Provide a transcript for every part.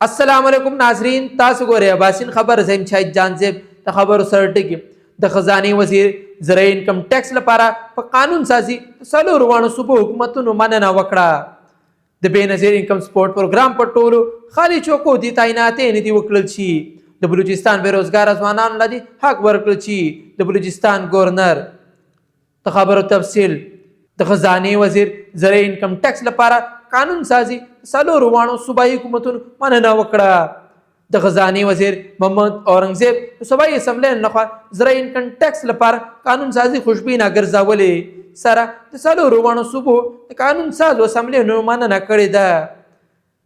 السلام علیکم ناظرین، تاسو ګورئ اباسین خبر. زیم شاهد جانزیب. د خبرو سره ټکی، د خزانې وزیر زرعي انکم ټیکس لپاره په قانون سازي څلور واڼو صوبو حکومتونو مننه وکړه. د بېنظیر انکم سپورټ پروګرام په ټولو خالي چوکو دي تعیناتې نه دي وکړل شي. د بلوچستان بېروزګاره ځوانانو له دې حق ورکړل شي، د بلوچستان ګورنر. د خبرو تفصیل، د خزانې وزیر زرعي انکم ټیکس لپاره قانون سازي څلورو واڼو صوبایي حکومتونو مننه وکړه. د خزانې وزیر محمد اورنګزیب د صوبایي اسمبلۍ لخوا زرعي انکم ټیکس لپاره قانون سازي خوشبینه ګرځولې سره د څلورو واڼو صوبو د قانون سازو اسمبلیانو مننه کړې ده.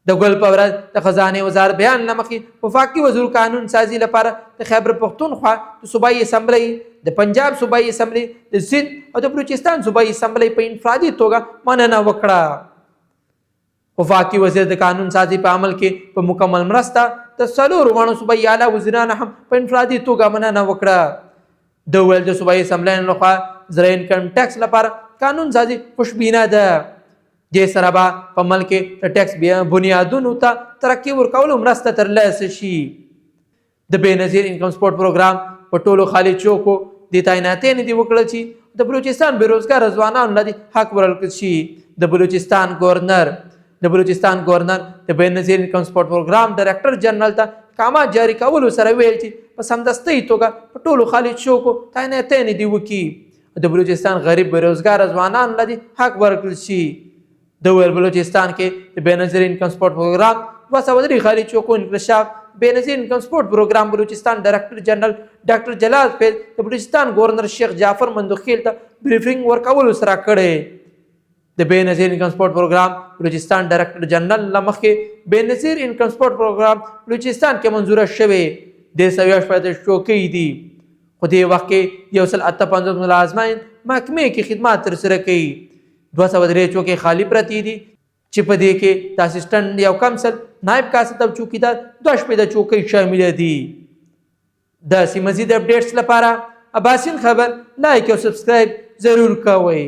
د ګل په ورځ د خزانې وزارت بیان له مخې، وفاقي وزیر قانون سازي لپاره د خیبر پښتونخوا د صوبایي اسمبلۍ، د پنجاب صوبایي اسمبلۍ، د سند او د بلوچستان صوبایي اسمبلۍ په انفرادي توګه مننه وکړه. وفاقي وزیر د قانون سازي په عمل کې په مکمل مرسته د څلورو واڼو صوبایي اعلی وزیرانو هم په انفرادي توګه مننه وکړه. ده وویل، د صوبایي اسمبلیانو لخوا زرعي انکم ټیکس لپاره قانون سازي خوشبینه ده. دې سره به په ملک کې د ټیکس بنیادونو ته ترقي ورکولو مرسته ترلاسه شي. د بېنظیر انکم سپورټ پروګرام په ټولو خالي چوکو د تعیناتې نه دي وکړل چې د بلوچستان بېروزګاره ځوانانو له دې حق ورکړل شي، د بلوچستان ګورنر. د بلوچستان ګورنر د بېنظیر انکم سپورټ پروګرام ډایرکټر جنرل ته احکامات جاري کولو سره ویل چې په سمدستۍ توګه په ټولو خالي چوکو تعیناتې نه دي وکړي، د بلوچستان غریب بېروزګاره ځوانانو له دې حق ورکړل شي. ده وویل، بلوچستان کې د بېنظیر انکم سپورټ پروګرام 203 خالي چوکو انکشاف بېنظیر انکم سپورټ پروګرام بلوچستان ډایرکټر جنرل ډاکټر جلال فیض د بلوچستان ګورنر شیخ جعفر مندوخیل ته بریفینګ ورکولو سره کړی. د بېنظیر انکم سپورټ پروګرام بلوچستان ډایرکټر جنرل له مخې، بېنظیر انکم سپورټ پروګرام بلوچستان کې منظوره شوې 361 چوکۍ دي، خو دې وخت کې 158 ملازمین محکمې کې خدمات ترسره کوي. 203 چوکۍ خالي پرتې دي چې په دې کې د اسسټنټ یو کمسل، نایب کاسد او چوکیدار 62 چوکۍ شامله دي. داسې مزید اپډیټس لپاره اباسین خبر لایک او سبسکرایب ضرور کوئ.